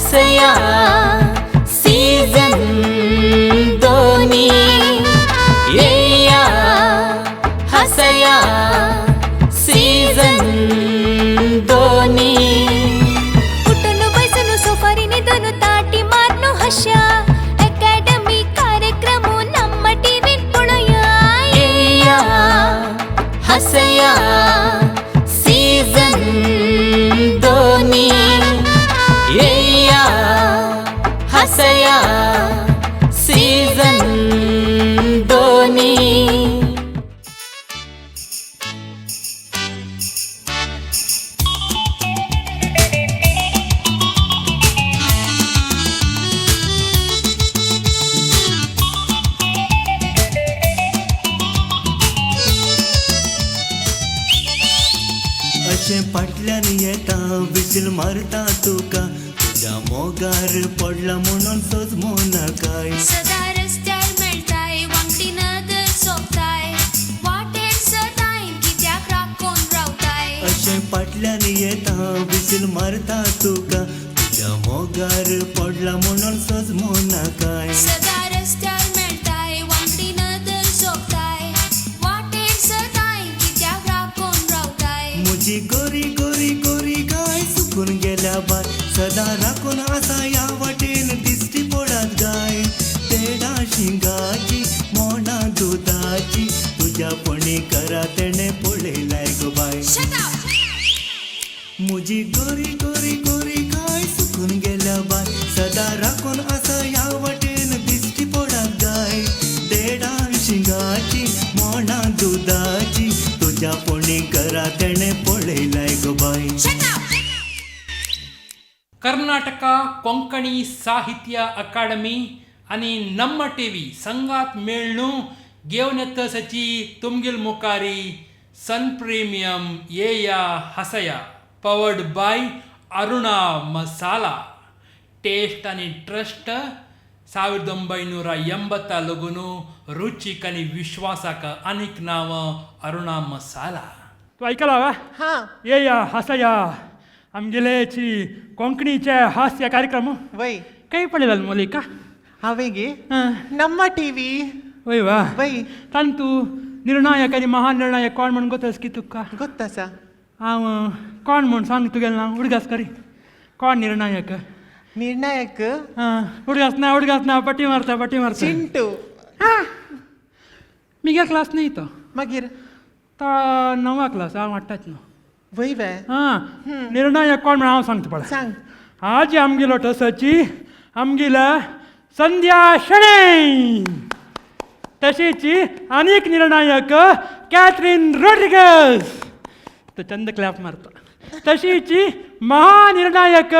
हसया season दोनी, येया हसया season दोनी। उठून बसून सोफारी निदून ताटी मारून हश्या अकॅडमी कार्यक्रम ನಮ್ಮ ಟಿವಿ पळया। येया हसया सीजन दोनी, येया हसया सीजन दोनी। अशें फाटल्यान येता विशील मारता तुका, तुज्या मोगार पडला म्हणून सजमो नाकाय। सदा रस्त्यार मेळटाय वांगडी नदर सोंपताय वाटेर सदांय कित्याक राखून रावताय। अशें फाटल्यान येता विशील मारता तुका, तुज्या मोगार पडला म्हणून सजमो नाकाय। सदा रस्त्यार मेळटाय वांगडी नदर सोंपताय वाटेर सदांय कित्याक राखून रावताय। म्हजी गोरी गोरी गोरी गाय सुकून गेल्या बाय, सदां राखून आसा ह्या वाटेन दिश्टी पडत गाय। तेडा शिंगाची मोना दुदाची, तुज्या पणी करा तेणें पळयलाय गो बाय। म्हजी गोरी गोरी गोरी गाय सुकून गेल्या बाय, सदां राखून आसा ह्या वाटेन दिश्टी पडत गाय। देडा शिंगाची मोना दुदाची, तुज्या पणी करा तेणें पळयलाय गो बाय। कर्नाटक कोंकणी साहित्य अकादमी आनी नम्म टीव्ही संगात मेळ्ळू घेवन येता सची तुमगेल मुखारी सन प्रीमियम येया हसया powered by Aruna masala. Taste आनी ट्रस्ट 1980 लगून रुचीक आनी विश्वासाक आनीक नांव अरुणा मसाला। तूं आयकला वा? हां। येया हसया आमगेलेची कोंकणीचे हास्य कार्यक्रम वय काय पळयला मोलिका? हांवें गे नम्मा टीव्ही। वय वा वय। तांतू निर्णायक आनी महानिर्णायक कोण म्हण गोत की तुका? गोत आसा। हांव कोण म्हण सांग तुगेलें नांव उडगास करी। कोण निर्णायक? निर्णायक हां उडगास ना, उडगास ना, पटी मारता पटी मारता। चिंटू। हां मिगे क्लास न्ही तो। मागीर तो णवा क्लास हांव वाडटाच न्हू। वय वे। हां निर्णायक कोण म्हण हांव सांगता पळय। सांग। आज आमगेलो टसाची आमगेला संध्या शणै, तशीच आनीक निर्णायक कॅथरीन रॉड्रिगस, तो चंद क्लॅप मारता। तशीच महानिर्णायक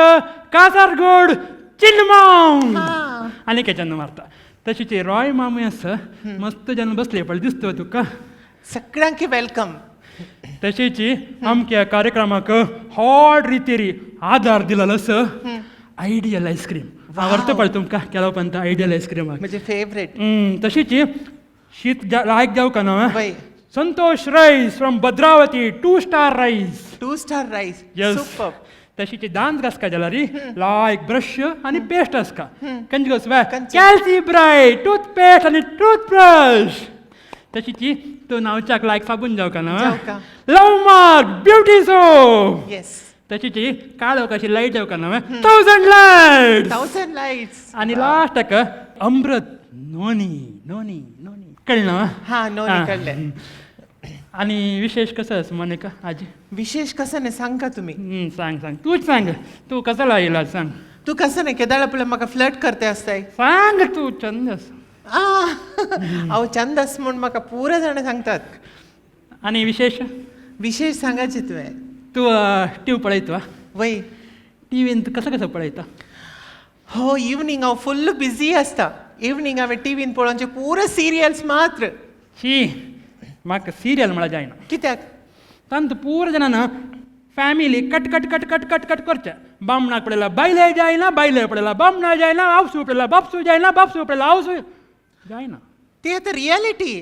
कासारगोड चिन्माम आनीक चंद मारता। तशीच रॉय मामूय आसा मस्त जन बसले पळय दिसता तुका। सगळ्यांक welcome. तशीच आमच्या कार्यक्रमाक व्हड रितीरी आदार दिलेलो आसा आयडियल आयस्क्रीम। आवडटा पळय तुमकां केलो पंत आयडियल आयस्क्रीम म्हजें फेवरेट। तशीच शीत लायक जावं का ना Santosh rice from Bhadravati, 2 star rice. 2 star rice. Super. तशीच दांत घासका जाल्यार लायक ब्रश आनी पेस्ट आसका। कंच घास कॅल्सी ब्रायट टूथपेस्ट आनी टूथब्रश। तशीच तूं नावच्याक लायक साबून जावं का ना लव मार्क ब्युटी सोप। तशीच काळो कशी लायट जावं का ना 1000 लायट्स। 1000 लायट्स। आनी लास्टाक अमृत नोनी नोनी नोनी कळ्ळें ना? हां नोनी कळ्ळें। आनी विशेष कसो आसा मोनिका आजी? विशेष कसो न्ही सांग तुमी। सांग सांग तूंच सांग, तूं कसो लायला सांग। तूं कसो न्ही केदाळा पळय म्हाका फ्लर्ट करते आसताय। सांग तूं चंद आसा। हांव चंद आसा म्हूण म्हाका पुरा जाणां सांगतात। आनी विशेष? विशेष सांगाचें तुवें। तूं टीव्ही पळयता? वय। टिवीन तूं कसो कसो पळयता? हो इवनींग हांव फुल्ल बिजी आसता। इवनींग हांवें टिवीन पळोवचें पुरा सिरियल्स मात्र। शी म्हाका सिरियल म्हळ्यार जायना। कित्याक? तांतू पुरा जाणां family cut cut cut cut cut cut करचें। बामणाक पळयला बायले जायना, बायले पळयला बामणा जायना, आवसू पळयला बापसू जायना, बापसू पळयला आवसू जायना। ती आतां रियलिटी।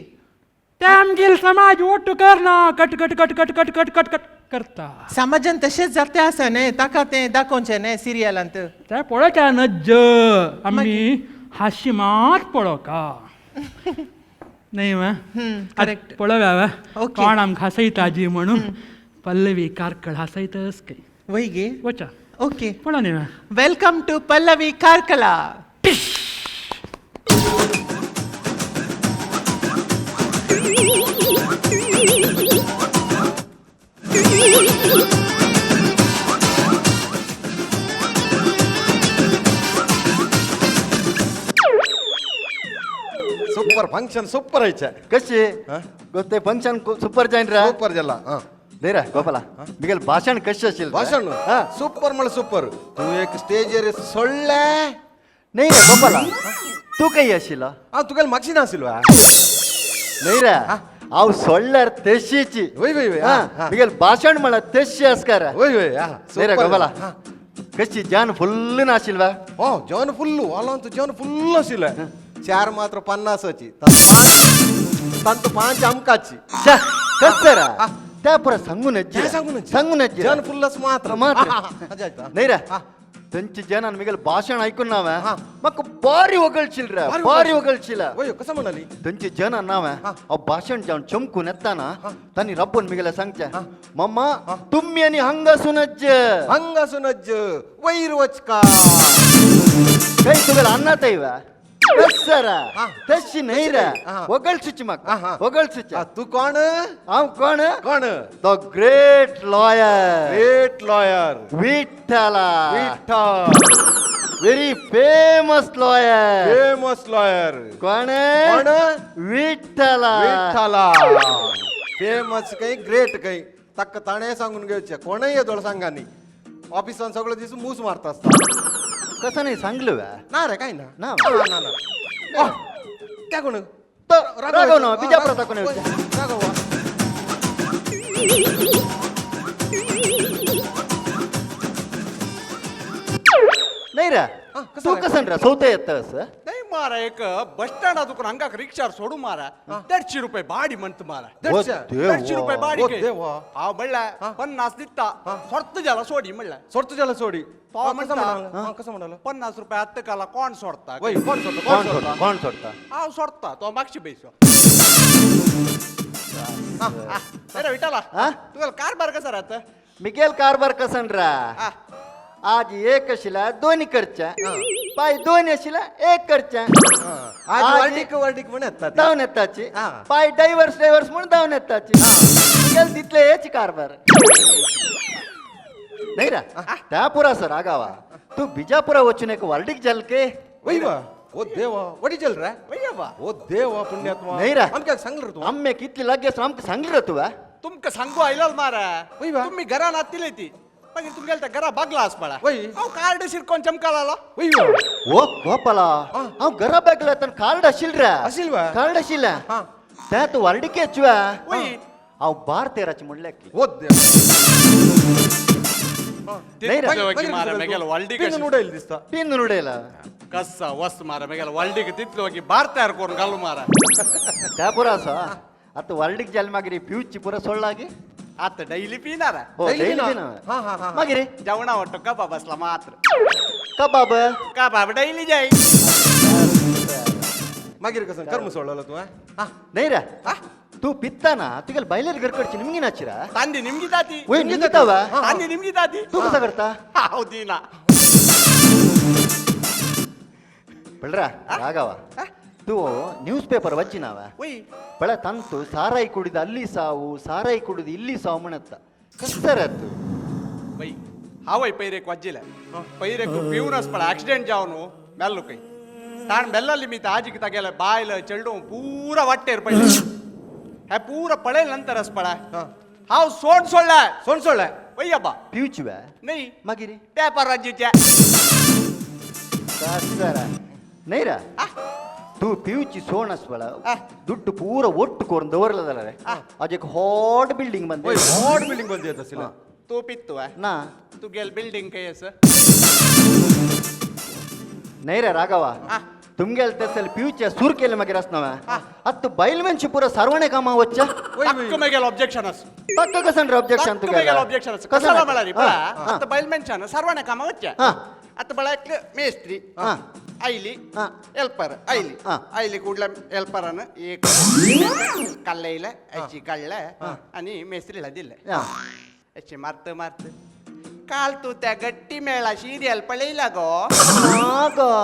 ते आमगेल समाज ओट्टू करना cut cut cut cut cut cut cut cut. करता. समाजान तशेंच जाते आसा न्ही, ताका तें दाखोवचें न्ही सिरियलांत. ते पळोवच्या नज्ज, आमी हाशी मात पळोवका न्ही वा? करेक्ट. पळोवया वा ओके. कोण आमकां हासयता जी म्हणून. पल्लवी कारकळ हासयतस काय. वय गे. वचा. ओके. पळोव न्ही वा. Welcome to Pallavi Karkala. Super function super आयचे. कशी गोते फंक्शन सुपर जाईन रा. सुपर जाला. हा. दे रा गोपाला, मिगेल भाषण कशी असेल? भाषण हा. सुपर म्हळ सुपर. तू एक स्टेजर सोडले. नाही रे गोपाला, तू काही असेल. हा, तुका मागशी नासिल वा. नाही रे, हांव सोडल्यार तशीची. वय वय वय. हा, हा. मिगेल भाषण म्हळ्यार तशी आसकार. वय वय. हा. नाही रे सुपर. गोपाला, हा. कशी जान फुल्ल नाशील वा. हो, जेवण फुल्ल वालांत जेवण फुल्ल आशिल्लें. चार मात्र 50ची, तांत 5 आमकाची. छ्या, कसं रा त्या पुरा सांगून त्या सांगून सांगून जेवण फुल्लच मात्र मात्र. हा, हा, हा. हा. नाही रे, हा. त्यांची जनान मिगेल भाषण ऐकून नाव हा. मग बारी वगळशील रे, बारी बारी वगळशील. वय, कसं म्हणाली? त्यांची जना नाव हा. अहो भाषण जाऊन चमकून येताना हा. त्यांनी रब्बून मिगेला सांगच्या, हा. मम्मा तुम्ही आणि हंगा सुनज्ज. हंग सुनज्ज वैर वचका. काही तुगेला अन्नात वा कसरा. हा. तशी नाही रे, हा. वगळसूची मग हा, हा. वगळसूची. हा, तू कोण? हांव कोण? कोण? The great lawyer. Great lawyer. Vitthala. Vitthal. Very famous lawyer. Famous lawyer. कोण? कोण? विठ्ठला. विठ्ठला फेमस काही ग्रेट काही ताका ताणें सांगून घेवचें. कोणय येदोळ सांगानी ऑफिसान सगळो दीस मूस मारता आसता. कसं नाही सांगलो वा? ना रे, काय ना. ना. ना ना ना. ओ, त्या कोण? तो राघव ना, बिजापुरात कोण? राघव. नाही रे. हा, कसं तू रे? कसं रे सौते येत असं? नाही मारा, एक बस स्टँडा तुका हंगाक रिक्षार सोडू मारा, 150 रुपये भाडी म्हणत मारा. 150? देवा. 150 रुपये भाडी. ओ देवा. हांव म्हणल्या 50 दिता, सोडत जाला सोडी म्हणल्या. सोडतो ज्याला सोडी. तो हा, कसं म्हणता. म्हणाला? हा, कसं म्हणाला? 50 रुपये आत्ता काला कोण सोडता? वय, कोण सोडता? कोण सोडता? कोण सोडता? हांव सोडता तो मागशी पैसो. अरे विठाला, हा? तुका कारभार कसा राहत? मिगेल कारभार कसन रा? आज एक अशिला दोन करच्या, पाय दोन अशिला एक करच्या. आज आज- वर्डीक वर्डीक म्हण येतात. धावून येताची. हा. पाय डायव्हर्स डायव्हर्स म्हणून धावून येताची. मिगेल तिथले हेच कारभार नाही रा. त्या पुरा सर आगावा, तू बिजापुरा वचून एक वार्डीक जाल के. वय वा, ओ देवा, वडी चल रे. वय्यबा. ओ देवा पुण्यात्मा. नाही रा. आमक्याक सांगलं रे तू? आम्ही कितली लागेस आमकां सांगली रे तुवा. तुमका सांगू आयलाल मारा. वय बा. तुम्ही घरा नातिले ती मागीर तुमगेल त्या घरा बागला आसपाळा. वय. हांव कार्ड शिरकोन चमकालालो. वय वा. ओ गोपाला, हांव घरा बॅगला तर कार्ड आशिल रे. आशिल वा? कार्ड आशिल. हा. त्या तू वार्डिके चुआ. वय. हांव बार तेराची म्हणले. ओ देवा. नाही रे. तितले वगी मारा मेगेल वाल्डीक पिन उडयल दिसता. पिन उडयला. कसा वस्त मारा मेगेल वाल्डीक तितले वगी बार तयार करून घालू मारा. त्या पुरा असो आता वार्डीक जाल मागीर पिवची पुरा सोडला की. आता डैली पिणार. हो. Daily daily पिना? पिना. हा, हा, हा. मागीर जेवणा वाटतो कबाब असला मात्र. कबाब. कबाब डैली जाई. मागीर कसं कर्म सोडलं तू? हा? नाही रे, तू पित्ताना तुगेल बायलेर घर कडची निमगी नाचिरा. तांदी निमगी जाती. वय निमगिता वा. तांदी निमगी जाती. तू कसं करता? हांव दिना. पळरा राघवा, तू ನ್ಯೂಸ್ ಪೇಪರ್ ವಚ್ಚಿನಾವ? वय. ಪಳ ತಂತು ಸಾರಾಯಿ ಕುಡಿದು ಅಲ್ಲಿ ಸಾವು, ಸಾರಾಯಿ ಕುಡಿದು ಇಲ್ಲಿ ಸಾವು म्हणತ್ತ ಕಸರತ್ತು. वय, हांवय पैरेक वाजिले पैरेक पिवनस पळ ऍक्सिडेंट जावन मेल्लो खंय. ताण मेल्ला मी आजीक तागेले बायल चेडूं पुरा वाटेर पडले. हे पुरा पळयले नंतर पळा हांव सोड सोडलाय. सोड सोडलाय. वय अब्बा. पिवची वा? नाही. मागीर? पेपर राज्याच्या. ಕಸರ ನೈರ, तू पिवची सोण असवಳ ದುಡ್ಡು ಪೂರ ಒಟ್ಟು ಕೋರ್ನ್ ದವರ್ಲದಲ್ಲ. ಅಜಕ್ ಹಾಟ್ ಬಿಲ್ಡಿಂಗ್ ಬಂದೆ. वय, हॉट बिल्डिंग बंद येत असेल. तू पित्तू ನಾ. तुगेल बिल्डिंग खंय आसा? ನೈರ ರಾಘವ, तुमगेले तसल पिवचे सूर केले मागीर आसना आतां बायल मनशी पुरो सारवणे कामां वच्चा. ताक्क मेगेलो ऑब्जेक्शन आस. ताका कसन रे ऑब्जेक्शन ताक्क तुगेलें? मेगेलो ऑब्जेक्शन आस. कसन? कसला म्हळ्यार पळा हा. आतां बायल मनशान सारवणे कामां वच्च्या. हा. आतां पळा एक मेस्त्री हा. आयली, हा. हेल्पर आयली, हा. आयली कुडल्या हेल्परान एक काडलें, अशी काडलें आनी मेस्त्रीला दिलें. हा. अशी मारत मारत काल तूं त्या गट्टी मेळा सिरियल पळयला गो? ना गो.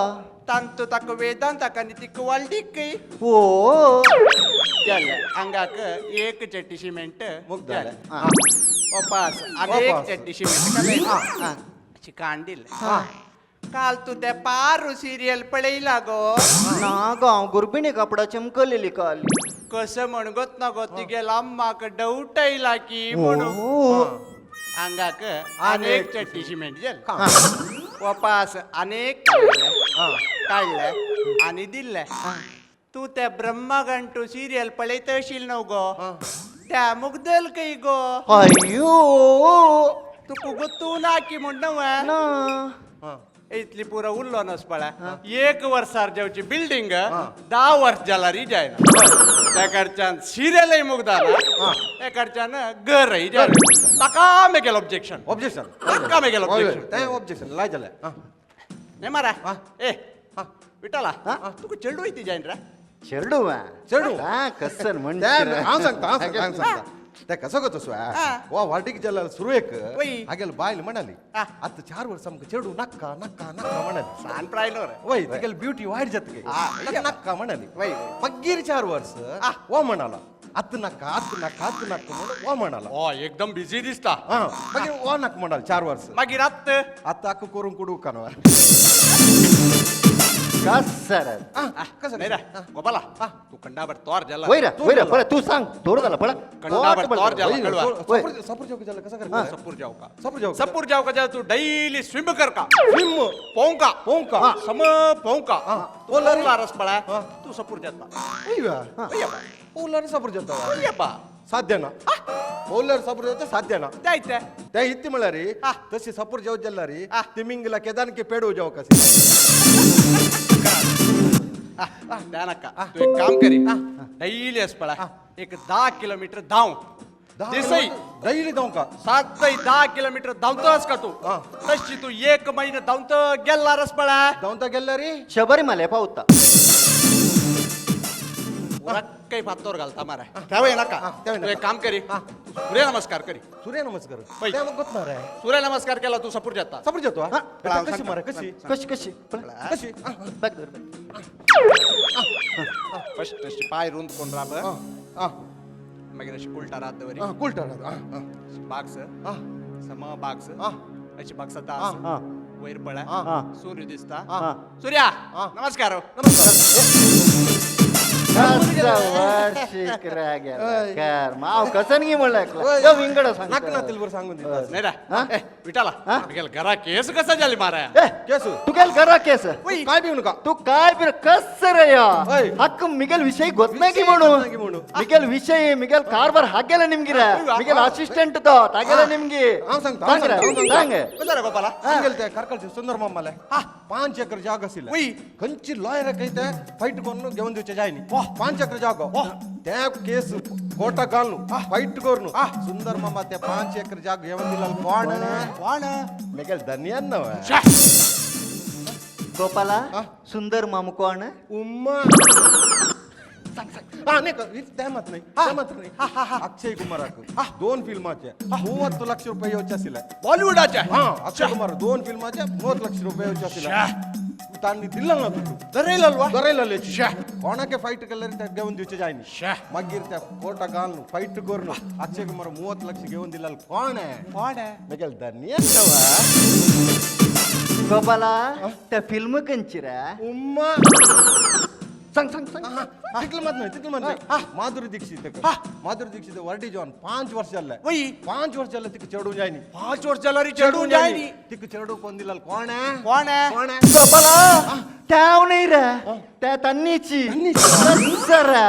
तांतू ताका वेदांताक आनी तिका वाल्डीक ओ जालें. आंगाक एक चट्टी सिमेंट मुग्ध जालें. हा. ओपास आनी एक ओपास. चट्टी सिमेंट काडलें. अशी काण दिलें. काल तूं ते पारू सिरियल पळयला गो? ना गो, हांव गुरबिणी कापडा चमकलेली काल. कसं म्हणगत ना गो, तिगेल अम्माक डौट येयला की म्हणून. ओ आंगाक अनेक चट्टी सिमेंट जालें. ओपास अनेक काडलें आनी दिल्लें. तूं त्या ब्रह्मगंटू सिरियल पळयत आशिल्ल न्हू गो, त्या मुगदल खंय गो? अय्यो. तुका गुत्तू ना की म्हण न्हू. ना. इतली पुरो उरलो नस पळय. एक वर्सार जेवची बिल्डींग 10 वर्स जाल्यार जायना. त्या कडच्यान सिरियलय मुगदाना, त्या कडच्यान घरय जायना. ताका मेगेल ऑब्जेक्शन. ऑब्जेक्शन. ताका मेगेल ऑब्जेक्शन. तें ऑब्जेक्शन लाय जालें. न्ही मारा ए विठ्ठला, तुका चेडू येती जायन रे? चेडू. चेडूं. कसन म्हण. तें हांव सांगता, हांव सांगता, हांव सांगता. ते कसो गो तसो वा वाटीक जाल्यार सुरवेक वय. हागेल बायल म्हणाली, हा. आतां 4 वर्सां आमकां चेडूं नाक्का नाक्का नाक्का म्हणाली. सान प्रायलो रे. वय, तिगेली ब्युटी वायट जाता हा, काय नाक्का म्हणाली. वय, वय. मागीर 4 वर्स हो म्हणाला आतां नाका आतां नाका आतां नाका म्हणून हो म्हणाला. हो एकदम बिझी दिसता. हा, मागीर हो नाका म्हणाल 4 वर्स. मागीर आत्त आतां आक्क करूंक कुडू कानवार. कसर कसं नाही रे गोपाला, तू कंडाभर तोर जाला. वयर वयर पळय, तूं सांग तोर जाला पळय. कंडाभर तोर जाला कळवा. सपूर जावका जाला कसं करता? सपूर जाव का? सपूर जावका. सपूर जाव का जाला. तू डेली स्विम कर का? स्विम. पोंका. पोंवका. सम पोंका. पोलारी. रस पळा तू सपूर जाता. अय्या, पोलारी सपूर जाता. अय्यप्पा. साध्यना पौल्यार सपूर जाता साध्यना. जायते ते इत्ती म्हळ्यार हा. तशी सपूर जावं जाल्यार हा. तिमिंगला केदान की पेडू जावं कशी. त्या नाका, तू एक काम करी, डेली अस पळा एक 10 किलोमीटर धांव दिसई. डैली धांव का? सातय 10 किलोमीटर धांवतस का तू? हा. तशी तू 1 महिना धांवत गेल्ला रस पळा. धांवता गेल्यार शबरीमले पावता. काही फातोर घालता मारा त्यावेळी नाका. त्यावेळी तू एक नाका. काम करी, सूर्य नमस्कार करी. सूर्य नमस्कार. पै. ते मग गोतणार आहे. सूर्य नमस्कार केला तू सपूर जाता. सपूर जातो. हा. कशी मारा कशी? कशी कशी पळय. कशी? बॅक धर, बॅक. फर्स्ट अशी पाय रुंद कोण राब, हा मागीर अशी उलटा रात दवरी. हा, कुलटा. बागस हा सम बागस हा. अशी बागसता. हा. वयर पळय, हा. सूर्य दिसता. हा. सूर्या नमस्कार. कसं रे गेला कर माव कसन गी म्हणलं यो विंगड सांग. नाक ना तिलवर सांगून दिता. नाही रे. हा? ए विठाला, हा? गेल घरा केस कसा झाली मारा? ए केसू. तू गेल घरा केस. काय पिऊ नका. तू काय बिर कस रे या. ओय. हक्क मिगेल विषय गोत नाही की विषय म्हणून. गोत नाही की म्हणून. मिगेल विषय मिगेल कारभार हागेला निमगिರ मिगेल असिस्टंट तो तागेला निमगी. हांव सांगता, हांव सांग रे, सांगता, हांव सांगता. सांग. कसं रे गोपाला? सांगेल ते कारकलचे सुंदर मामाले 5 एकर जाग आशिल्ले. वय. खंयची लॉयर खंय ते फायट करून घेवन दिवचे जायनी. 5 एकर जागो त्या केस कोर्टाक घालून फायट करून सुंदर मामा ते 5 एकर जाग घेवन दिला. कोण? कोण? मिगेल धन्यान ना. गोपाला, हा? सुंदर मामू कोण? उम्मा हा नाही, ते मात नाही, ते मात्र नाही. अक्षय कुमाराक 2 फिल्माचे 30 लक्ष रुपये येवचे आशिल्ले. बॉलिवूडाच्या? हा, अक्षय कुमार 2 फिल्माचे 30 लक्ष रुपये येवचे आशिल्ले. तांणी दिला ना दुड्डू. दरयलल्वा. दरयलेले. कोणाके फायट केल्यार ते घेवन दिवचे जायनी. मागीर त्या कोर्टाक घालून फायट करून अक्षय कुमार 30 लक्ष घेवन दिला. कोण? कोण? मिगेल धन्य. गोपाला, त्या फिल्म कंची रे? उम्मा. सांग सांग सांग. तितलं मात नाही, तितलं मात नाही. माधुरी दीक्षित, माधुरी दीक्षित वर्डी जॉन 5 वर्ष जाल्ले. वय. 5 वर्ष जाल्ले तिका चेडूं जायनी. 5 वर्ष जाल्यार चेडूं जायनी. तिका चेडूं कोण दिला? कोण? कोण? कोण? गोपाला, त्याव नाही रे, त्या तन्नीची कसं रे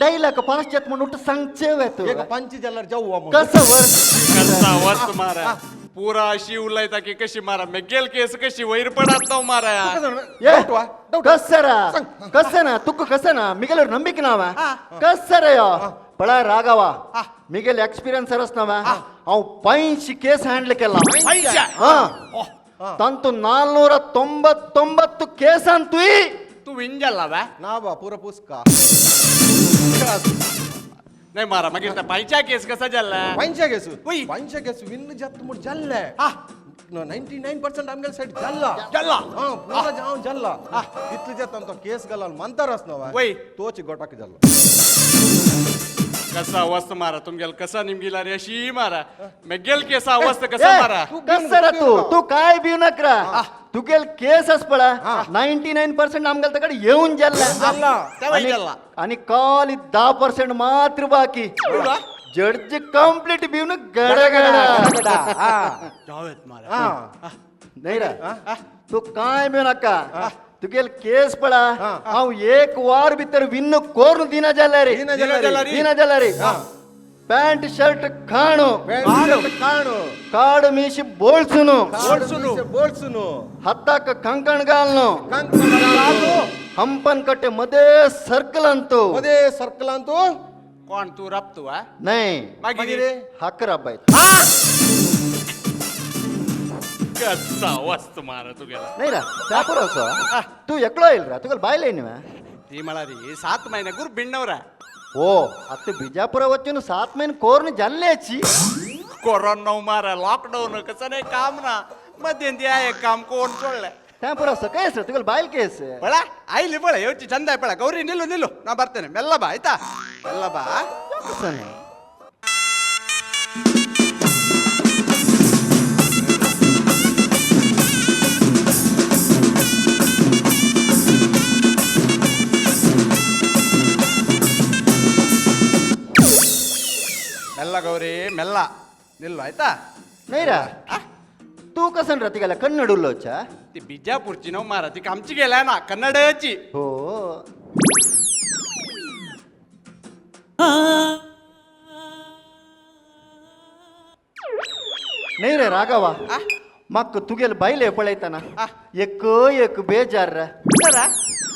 डायलॉग पाश्चात म्हणून सांगचे वे तू. एक पंच जाल्यार जाऊ. कसं वर्ष? कसा वर्ष मारा. पुरा अशी उलयता की कशी मारा मेगेल केस कशी वयर पडात ना मारा. कस्सरा कस्सना तुक्क कस्सना मिगेल ನಂಬಿಕೆ ನಾವ ಕಸ್ಸರಯೋ ಪಳ ರಾಘವ ಮಿಗೆಲ್ ಎಕ್ಸ್ಪೀರಿಯನ್ಸ್ ಅರಸ್ ನಾವ ಅವ್ 85 ಕೇಸ್ ಹ್ಯಾಂಡ್ಲ್ ಕೆಲ್ಲ ತಂತು 499 ಕೇಸ್ ಅಂತೂ तू विंजल ना पूरा पुस्का नाही मारा मागीर त्या पांयच्या केस कसा जाल्ला पांयच्या केस वय पांयच्या केस विन जात म्हूण जाल्ले 99% आमगेले सायड जाल्ला जाल्ला हां पूरा जाव जाल्ला इतले जात तो केस घालाल मंतर आसना वय तोच गोटाक जाल्लो. कसा अवस्थ मारा तुमगेल कसा निमगिला रे अशी मारा मेगेल केस अवस्थ कसा मारा कसरा तू तू काय भिव नकरा तुगेल केस आसपळा 99% आमगेल तकडे येऊन जाल्ला आणि काल 10% मात्र बाकी. जड्ज कंप्लीट भिवन गडगडा नाही रा तू काय भिव नका तुगेल केस पळा हांव एक वार भितर विन्न कोरून दिना जाल्यार रे दिना जाल्यार रे प्ಯಾಂट शर्ट खाणू ಕಾಡು ಮೀಸಿ ಬೋಳ್ಸುನು ಬೋಳ್ಸುನು ಹತ್ತಾಕ ಕಂಕಣ ಗಾಲ್ನು ಹಂಪನ್ ಕಟ್ಟೆ ಮದೇ ಸರ್ಕಲ್ ಅಂತೂ ಮದೇ ಸರ್ಕಲ್ ಅಂತೂ ಕೋಣ ತೂ ರಪ್ತುವ ನೈ ಮಾಗಿರಿ ಹಕ್ಕರ ಹಬ್ಬ ಆಯ್ತು. कसा वस्त मारा तुगेला नाही रा ಚಾಪುರ असो तू एकलो येईल रा तुगेल बायले न्ही ती म्हळारी 7 महिने गुर भिण्णवरा. ओ आता बिजापुरा वचून 7 महिने कोरून जाल्लेची कोरोना मारा लॉकडाऊन कसं नाही काम ना मध्यंती आहे काम कोण सोडलं ಚಾಪುರ असो काय सर तुगेल बायल केस पळा आईली पळा येवची ಚಂದ ಪಳ ಗೌರಿ ನಿಲ್ಲು ನಿಲ್ಲು ನಾ ಬರ್ತೇನೆ ಮೆಲ್ಲ ಬಾ ಆಯ್ತಾ ಮೆಲ್ಲ ಬಾ. ಮೆಲ್ಲ ಗೌರಿ ಮೆಲ್ಲ ನಿಲ್ಲು ಆಯ್ತಾ. नाही रा तू कसं रा तिगाला कन्नड उलोवचा ती बिजापूरची नव मारा ती आमची गेल्या ना कन्नडची. हो नाही रे राघवा मग तुगेल बायले पळयतना एक एक बेजार रा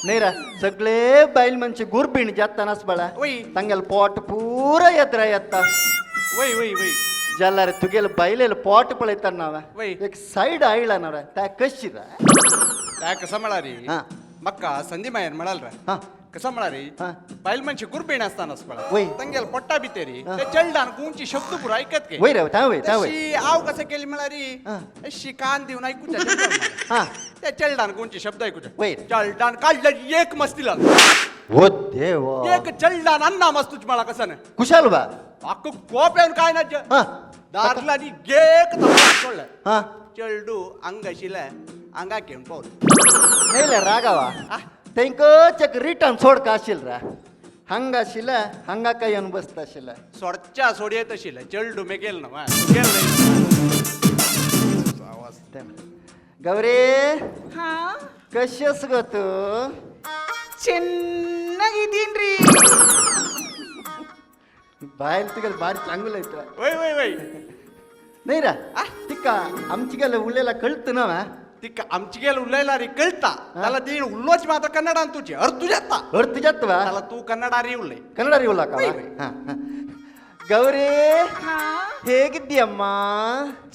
नाही रा सगळे बायल म्हणजे गुरबीण जातानाच बाळा तांगेल पोट पूरा येत रा येता वय वय वय जाल्यार तुगेल बायलेल पोट पळयतना वय एक सायड आयला ना त्या कशी रा त्या कसं म्हणारी मक्का संधी मायर म्हणाल रा कसं म्हणारी बायल म्हणजे गुरबीण असतानाच पळा तांगेल पोट्टा बितेरी ते चलडान गुंची शब्द पुरा ऐकत के वय रे त्या वय त्या वय आव कसं केली म्हणारी अशी कान देऊन ऐकूच्या त्या चलडान गुंची शब्द ऐकूच्या चलडान काढलं एक मस्तीला ओ देवा एक चलडान अन्ना मस्तूच मला कसं नाही कुशाल बा अक्क कोप येऊन काय ना दारला नी गेक सोडलं चेडू अंग आशिल्लें अंगाक घेवन पावलें. नाही राघवा तेंकच एक रिटर्न सोडका आशिल्ल रा हांगा आशिल्लें हांगा काय येवन बसता आशिल्लें सोडच्या सोडयेत आशिल्लें चेडू मेगेल न्हू गेल. गौरी कशी आस गो तू? ಚೆನ್ನಾಗಿದ್ದೀನ್ರಿ. बायल तुगेल भारी चांगलं येत. वय वय वय नाही रा तिका आमची गेले उलयला कळत ना तिका आमची गेले उलयला रे कळता त्याला ती उल्लोच मात्र कन्नड आणि तुझी अर्थ तुझ्यात अर्थ जात वा त्याला तू कन्नड री उल्लय कन्नड री उल्ला का ಗೌರಿ ಹೇಗಿದ್ದೀಯಮ್ಮ?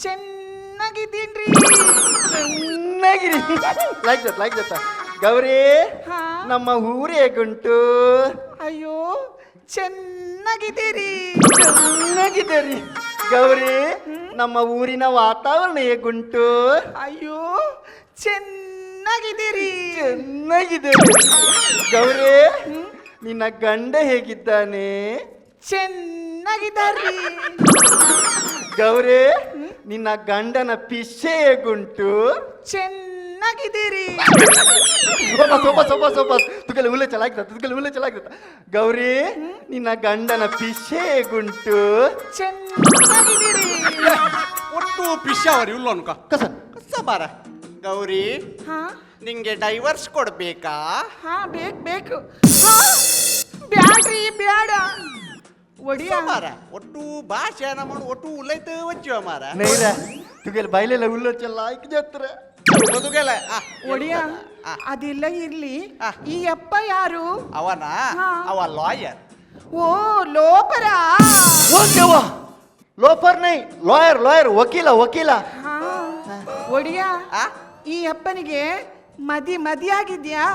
ಚೆನ್ನಾಗಿದ್ದೀನ್ರಿ. ಚೆನ್ನಾಗಿರಿ. Like that like that. Gauri ನಮ್ಮ ಊರು ಹೇಗುಂಟು? ಅಯ್ಯೋ ಚೆನ್ನಾಗಿದ್ದೀರಿ. ಚೆನ್ನಾಗಿದ್ದೀರಿ. ಗೌರಿ ನಮ್ಮ ಊರಿನ ವಾತಾವರಣ ಹೇಗುಂಟು? ಅಯ್ಯೋ ಚೆನ್ನಾಗಿದ್ದೀರಿ. ಚೆನ್ನಾಗಿದೆ. ಗೌರಿ ನಿನ್ನ ಗಂಡ ಹೇಗಿದ್ದಾನೆ? ಚೆನ್ನಾಗಿದ್ದಾರ್ರಿ. ಗೌರಿ ನಿನ್ನ ಗಂಡನ ಪಿಶೆ ಹೇಗುಂಟು? ಚೆನ್ನಾಗಿದ್ದೀರಿ. ಸೋಪ ಸೋಪ ಸೋಪ ತುಗಲ್ ಉಲ್ಲೆ ಚೆನ್ನಾಗಿತ್ತ ತುಗಲ್ ಉಲ್ಲೆ ಚೆನ್ನಾಗಿತ್ತ. ಗೌರಿ ನಿನ್ನ ಗಂಡನ ಪಿಶೆ ಹೇಗುಂಟು? ಚೆನ್ನಾಗಿದ್ದೀರಿ. ಒಟ್ಟು ಪಿಶೆ ಅವರಿ ಉಲ್ಲೋನ್ಕ ಕಸ ಕಸ ಬಾರ. ಗೌರಿ ನಿಂಗೆ ಡೈವರ್ಸ್ ಕೊಡ್ಬೇಕಾ? ಹಾ ಬೇಕು ಬೇಕು. ಬ್ಯಾಡ್ರಿ ಬ್ಯಾಡ. ಒಡಿಯ ಮಾರ ಒಟ್ಟು ಭಾಷೆ ನಮ್ಮ ಒಟ್ಟು ಉಲ್ಲೈತ ವಚ್ಚುವ ಮಾರ. ನೈರ तुगेले बायलेला उलोवचें लायक जात्र ತುಗೆಲೆ ಒಡೆಯ ಅದೆಲ್ಲ ಇರ್ಲಿ, ಈ ಅಪ್ಪ ಯಾರು? ಅವನ ಅವ ಲಾಯರ್. ಓ ಲೋಪರ? ಓ ದೇವಾ, ಲೋಫರ್ ನೈ, ಲಾಯರ್ ಲಾಯರ್, ವಕೀಲ ವಕೀಲ. ಒಡೆಯ, ಈ ಅಪ್ಪನಿಗೆ ಮದಿ ಮದಿ ಆಗಿದ್ಯಾ?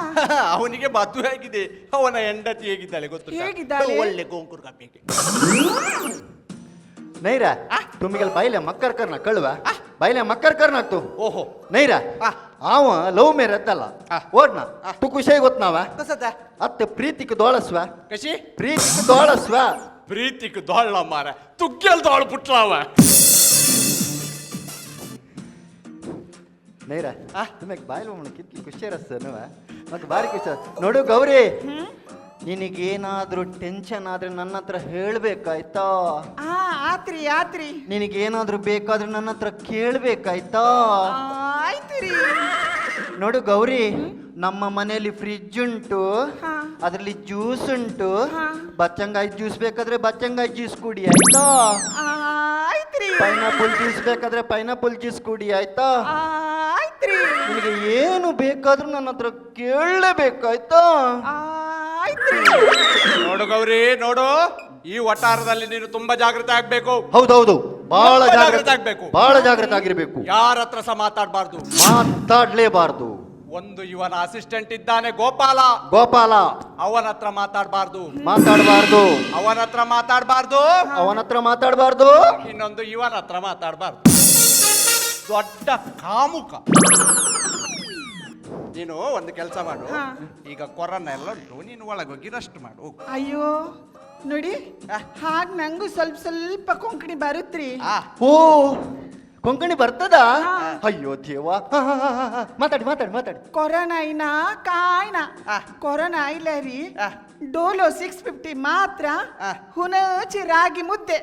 ಅವನಿಗೆ ಮದುವೆ ಆಗಿದೆ. ಅವನ ಹೆಂಡತಿ ಹೇಗಿದ್ದಾಳೆ ಗೊತ್ತು? ಹೇಗಿದ್ದಾಳೆ? ಒಳ್ಳೆ ಗೋಂಕುರ್ ಕಪ್ಪಿಗೆ. ನೈರ ತುಮಿಗೆಲ್ಲ ಬಾಯಿಲೆ ಮಕ್ಕರ್ ಕರ್ನ ಕಳುವ ಬಾಯಿಲೆ ಮಕ್ಕರ್ ಕರ್ನ ಆಗ್ತು. ಓಹೋ ನೈರ ಅವ ಲವ್ ಮೇರೆ ಅಲ್ಲ ಓಡ್ನ ತು ಖುಷಿಯಾಗಿ ಗೊತ್ತನಾವ ಅತ್ತ ಪ್ರೀತಿಗೆ ದೋಳಸ್ವ ಕಶಿ ಪ್ರೀತಿಗೆ ದೋಳಸ್ವ ಪ್ರೀತಿಗೆ ದೋಳ ಮಾರ ತುಗ್ಗೆಲ್ ದೋಳ ಪುಟ್ಲಾವ. ನೈರ ತುಮಗೆ ಬಾಯಿಲ್ ಮಮ್ಮನ ಕಿತ್ಲಿ ಖುಷಿ ರಸ್ಸನುವ ಮತ್ತೆ ಭಾರಿ ಖುಷಿ. ನೋಡು ಗೌರಿ, ನಿನಗೇನಾದ್ರೂ ಟೆನ್ಷನ್ ಆದ್ರೆ ನನ್ನ ಹತ್ರ ಹೇಳ್ಬೇಕಾಯ್ತಾ? ಆತ್ರಿ ಆತ್ರಿ. ನಿನಗೇನಾದ್ರೂ ಬೇಕಾದ್ರೆ ನನ್ನ ಹತ್ರ ಕೇಳ್ಬೇಕಾಯ್ತಾ? ಆಯ್ತ್ರಿ. ನೋಡು ಗೌರಿ, ನಮ್ಮ ಮನೆಯಲ್ಲಿ ಫ್ರಿಜ್ ಉಂಟು, ಅದರಲ್ಲಿ ಜ್ಯೂಸ್ ಉಂಟು. ಬಚ್ಚಂಗಾಯಿ ಜ್ಯೂಸ್ ಬೇಕಾದ್ರೆ ಬಚ್ಚಂಗಾಯಿ ಜ್ಯೂಸ್ ಕುಡಿ ಆಯ್ತಾ? ಆಯ್ತ್ರಿ. ಪೈನಾಪಲ್ ಜ್ಯೂಸ್ ಬೇಕಾದ್ರೆ ಪೈನಾಪಲ್ ಜ್ಯೂಸ್ ಕುಡಿ ಆಯ್ತಾ? ಆಯ್ತ್ರಿ. ನಿನಗೆ ಏನು ಬೇಕಾದ್ರೂ ನನ್ನ ಹತ್ರ ಕೇಳಲೇಬೇಕಾಯ್ತಾ? ನೋಡು ಗೌರಿ, ನೋಡು, ಈ ವಟಾರದಲ್ಲಿ ನೀನು ತುಂಬಾ ಜಾಗೃತೆ ಆಗ್ಬೇಕು. ಹೌದೌದು, ಬಹಳ ಜಾಗೃತೆ ಆಗ್ಬೇಕು, ಬಹಳ ಜಾಗೃತೆ ಆಗಿರ್ಬೇಕು. ಯಾರ ಹತ್ರ ಸಹ ಮಾತಾಡಬಾರ್ದು, ಮಾತಾಡ್ಲೇಬಾರ್ದು. ಒಂದು ಇವನ ಅಸಿಸ್ಟೆಂಟ್ ಇದ್ದಾನೆ ಗೋಪಾಲ, ಗೋಪಾಲ ಅವನ ಹತ್ರ ಮಾತಾಡಬಾರ್ದು, ಮಾತಾಡಬಾರ್ದು, ಅವನ ಹತ್ರ ಮಾತಾಡಬಾರ್ದು, ಅವನ ಹತ್ರ ಮಾತಾಡಬಾರ್ದು. ಇನ್ನೊಂದು ಇವನ ಹತ್ರ ಮಾತಾಡಬಾರ್ದು. ದೊಡ್ಡ ಕಾಮುಕ. ನೀನು ಒಂದು ಕೆಲಸ ಮಾಡು, ಈಗ ಕೊರೋನಾ ಎಲ್ಲ ಉಂಟು, ನೀನು ಒಳಗೋಗಿ ರೆಸ್ಟ್ ಮಾಡು. ಅಯ್ಯೋ ನೋಡಿ, ಹಾಗ ನಂಗೂ ಸ್ವಲ್ಪ ಸ್ವಲ್ಪ ಕೊಂಕಣಿ ಬರುತ್ರಿ. ಓ ಕೊಂಕಣಿ ಬರ್ತದ? ಅಯ್ಯೋ ದೇವಾ, ಮಾತಾಡಿ ಮಾತಾಡಿ ಮಾತಾಡಿ. ಕೊರೋನಾ ಇನ್ನ ಕಾಯ್ನ ಕೊರೋನಾ ಇಲ್ಲ ರೀ. ಡೋಲೋ 650 ಮಾತ್ರ, ಹುನಚಿ ರಾಗಿ ಮುದ್ದೆ.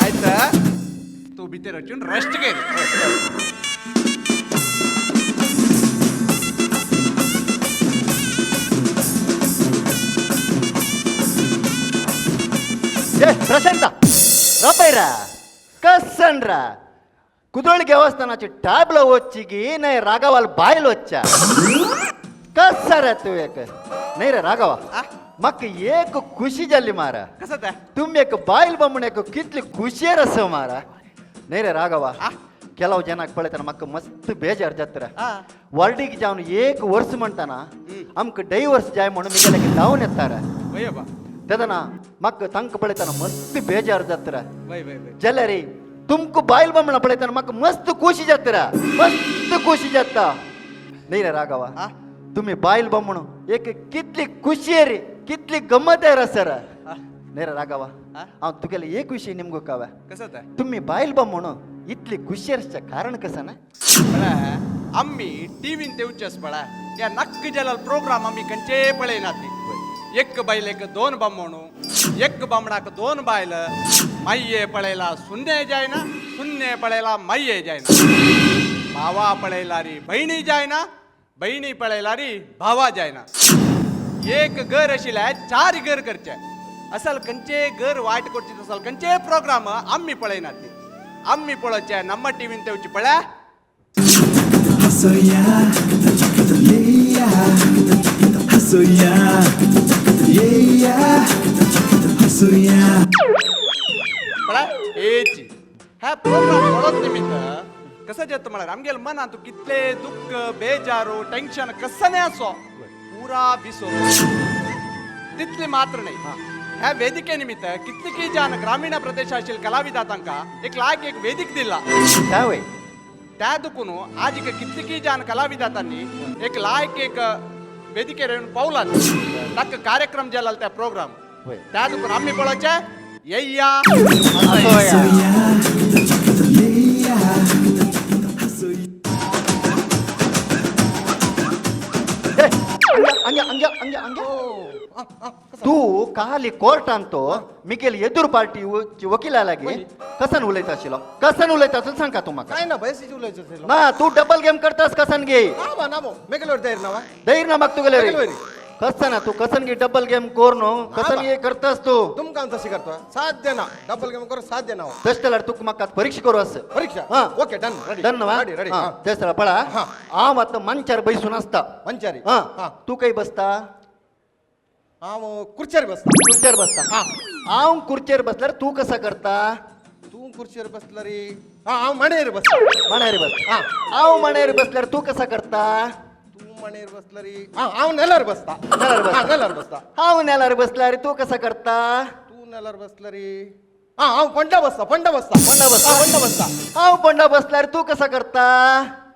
ಆಯ್ತಾ, ತೂ ಬಿತ್ತಿರ ರೆಸ್ಟ್ಗೆ. ಪ್ರಶಾಂತ ರಪೈರ ಕಸನ್ರ ಕುದ್ರೋಳಿ ದೇವಸ್ಥಾನ ಟ್ಯಾಬ್ಲ వచ్చి ನೈ ರಾಘವಾಲ್ ಬಾಯಿಲ್ వచ్చా ಕಸರ ತೂ ಏಕ ನೈರ ರಾಘವ ಮಕ್ಕ ಏಕ ಖುಷಿ ಜಲ್ಲಿ ಮಾರ ತುಮ್ ಏಕ ಬಾಯಿಲ್ ಬಮ್ಮಣ ಏಕ ಕಿತ್ಲಿ ಖುಷಿಯ ರಸ ಮಾರ. ನೈರ ರಾಘವ, ಕೆಲವು ಜನ ಪಳಿತಾನ ಮಕ್ಕ ಮಸ್ತ್ ಬೇಜಾರ್ ಜತ್ರ ವರ್ಡಿಗೆ ಜಾವನು ಏಕ ವರ್ಷ ಮಂಟಾನ ಅಮ್ಕ ಡೈವರ್ಸ್ ಜಾಯ್ ಮಣ್ಣು ಮಿಗಲಕ್ಕೆ ಡೌನ್ ಎತ್ತಾರ ತದನ ಮಕ್ಕ ತಂಕ ಪಳಿತಾನ ಮಸ್ತ್ ಬೇಜಾರ್ ಜತ್ರ ಜಲರಿ ತುಮಕು ಬಾಯಿಲ್ ಬಮ್ಮಣ ಪಳಿತಾನ ಮಕ್ಕ ಮಸ್ತ್ ಖುಷಿ ಜತ್ರ ಮಸ್ತ್ ಖುಷಿ ಜತ್ತ. ನೈರ ರಾಘವ, ತುಮ್ಮಿ ಬಾಯಿಲ್ ಬಮ್ಮಣು ಏಕೆ ಕಿತ್ಲಿ ಖುಷಿಯರಿ ಕಿತ್ಲಿ ಗಮ್ಮತ್ತೆ ರಸರ. ನೇರ ರಾಘವ, ಅವ್ನು ತುಗೆಲ್ಲ ಏ ಖುಷಿ ನಿಮ್ಗೂ ಕಾವ ತುಮ್ಮಿ ಬಾಯಿಲ್ ಬಮ್ಮಣು ಇತ್ಲಿ ಖುಷಿ ಅರ್ಸ ಕಾರಣ ಕಸನ. ಅಮ್ಮಿ ಟಿವಿನ್ ತೆವುಚಸ್ ಬಳ ಯಾ ನಕ್ಕ ಜಲಲ್ ಪ್ರೋಗ್ರಾಮ್ ಅಮ್ಮಿ ಕಂಚೇ ಪಳೇನಾತಿ. ಎಕ್ ಬೈಲೇಕ ದೋನ್ ಬಮ್ಮೋಣು, ಎಕ್ ಬಮ್ಮಣಾಕ ದೋನ್ ಬಾಯ್ಲ, ಮೈಯೇ ಪಳೆಯಲ ಸುನ್ನೆ ಜಾಯ್ನ, ಸುನ್ನೆ ಪಳೆಯಲ ಮೈಯೇ ಜಾಯ್ನ, ಭಾವಾ ಪಳೆಯಲಾರಿ ಬೈಣಿ ಜಾಯ್ನ, ಬೈಣಿ ಪಳೆಯಲಾರಿ ಭಾವಾ ಜಾಯ್ನ. ಏक घर आशिल्ले चार घर करचे असल खंयचे घर वायट करचे असल खंयचे प्रोग्राम आमी पळयनात. आमी पळोवचे ನಮ್ಮ ಟಿವಿन तेवची पळया. पळय हेची ह्या प्रोग्राम पळोवप निमित्त कसं जेत म्हळ्यार आमगेले मनांत कितले दुःख बेजारू टेन्शन कसने असो पुरा विसो तितली मात्र नाही. ह्या वेदिके निमित्त कितली जन ग्रामीण प्रदेशातील कलाविदा तांकां एक लायक एक वेदिक दिला. त्या दुखून आज कितली जन कलाविदातांनी एक लायक एक वेदिकेर येवन पावलात ताका कार्यक्रम जाला त्या प्रोग्राम. त्या दुखून आमी पळोवचें येया. तू काली कोर्टान तो मिगेल एदुर पार्टी वकिला लागी कसन उलयता आशिल्लो कसन उलयता आशिल्लो सांग तूं म्हाका. काय ना बयसीच उलयचो आशिल्लो. ना तूं डबल गेम करतास कसन गे. ना बा, ना बो मेगेलो धैर्य ना धैर्य ना म्हाका तुगेले. कसं ना तू कसन गी डबल गेम कोर नो कसन गे करतास तू तुमकां तशी करतो साध्य ना डबल गेम करू साध्य ना तशें तुका म्हाका परीक्षा करू असं परीक्षा हा ओके डन रेडी डन वा रेडी रेडी तेच पळा हांव आतां मंचार बैसून आसता मंचारी हा तू खंय बसता हांव खुर्चेर बसता खुर्चेर बसता हांव खुर्चेर बसल्यार तूं कसा करता तूं खुर्चेर बसल्यार हांव माणयेर बसता माणयेर बसता हांव माणयेर बसल्यार तूं कसा करता तूं माणयेर बसल्यार हांव नेल्यार बसता नेल्यार बसता हांव नेल्यार बसल्यार तूं कसा करता तूं नेल्यार बसल्यार हांव पंडा बसता पंडा बसता पंडा बसता पंडा बसता हांव पंडा बसल्यार तूं कसा करता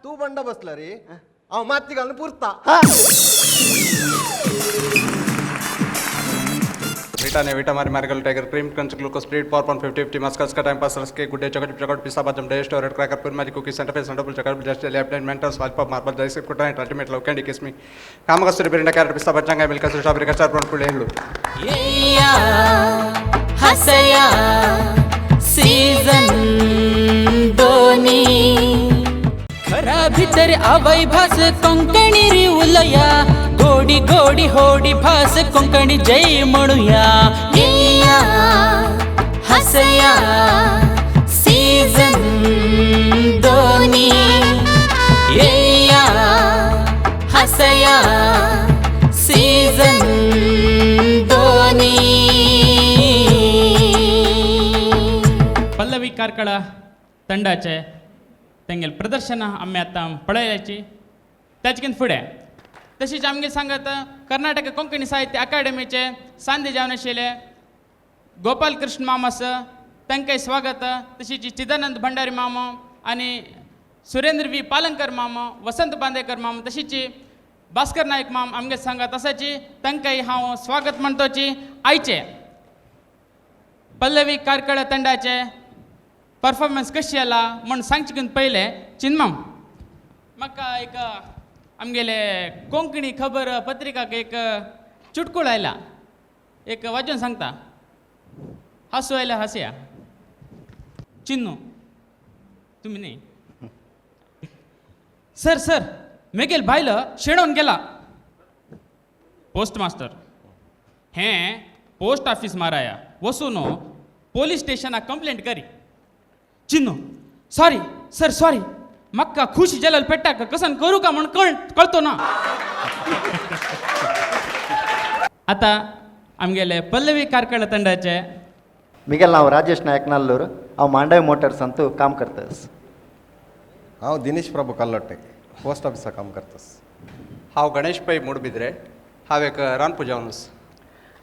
तूं पंडा बसल्यार हांव माती घालून पुरता. Britannia Vita Marie Marigold Tiger cream crunch glucose spread power 50 50 मस्कस का टाइम पास रस्के गुड डे चॉकलेट चॉकलेट पिस्ता बादाम डे स्टोरेड क्रैकर पुर magic cookies centre face centre chocolate just left hand Mentos lollipop marble जैसे कुटाइट अल्टीमेट लव कैंडी किसमी कामकस्तूरी बिरिंडा कैरेट पिस्ता बच्चंगा मिल्क स्ट्रॉबेरी कस्टर्ड ब्राउन फुल हेलु येया हसया सीझन दोनी घरा भितर आवय भास कोंकणी री उलया गोडी गोडी होडी भास कोंकणी जय म्हणूया येया हसया सीझन दोनी येया हसया सीझन दोनी. पल्लवी कार्कळ ತಂಡಾಚೆ तेंगेल प्रदर्शन आमी आतां पळयल्याची त्याचकीन फुडें तशीच आमगे सांगत कर्नाटक कोंकणी साहित्य अकाडेमीचे सांदे जावन आशिल्ले गोपाल कृष्ण मामास तांकांय स्वागत. तशीच चिदानंद भंडारी मामा आनी सुरेंद्र वी पालंकर मामा वसंत बांदेकर मामा तशीच भास्कर नायक माम आमगे सांगत आसाची तांकांय हांव स्वागत म्हणतोची. आयचे पल्लवी कार्कळ ತಂಡಾचे परफॉर्मन्स कशी आला म्हण सांगचे पयलें चिन्माम म्हाका एक आमगेले कोंकणी खबर पत्रिकाक एक चुटकुळ आयला एक वाचून सांगता हासू आयला हासया. चिन्नू तुमी न्ही सर सर मेगेल बायल शेणोवन गेला. पोस्ट मास्टर हें पोस्ट ऑफिस माराया वचून पोलीस स्टेशनाक कंप्लेंट करी. चिन्नू सॉरी सर सॉरी म्हाका खुशी जाल्यार पेट्टाक कसन करूं का म्हण कळतो ना. आतां आमगेले पल्लवी कार्कळ ತಂಡाचे मिगेल नांव राजेश नायक नाल्लूर हांव मांडवी मोटर्सांत काम करतास. हांव दिनेश प्रभू कल्लोट्टे पोस्ट ऑफिसा काम करतास. हांव गणेश पै मुडबिद्रे हांव एक रानपू जावन आसा.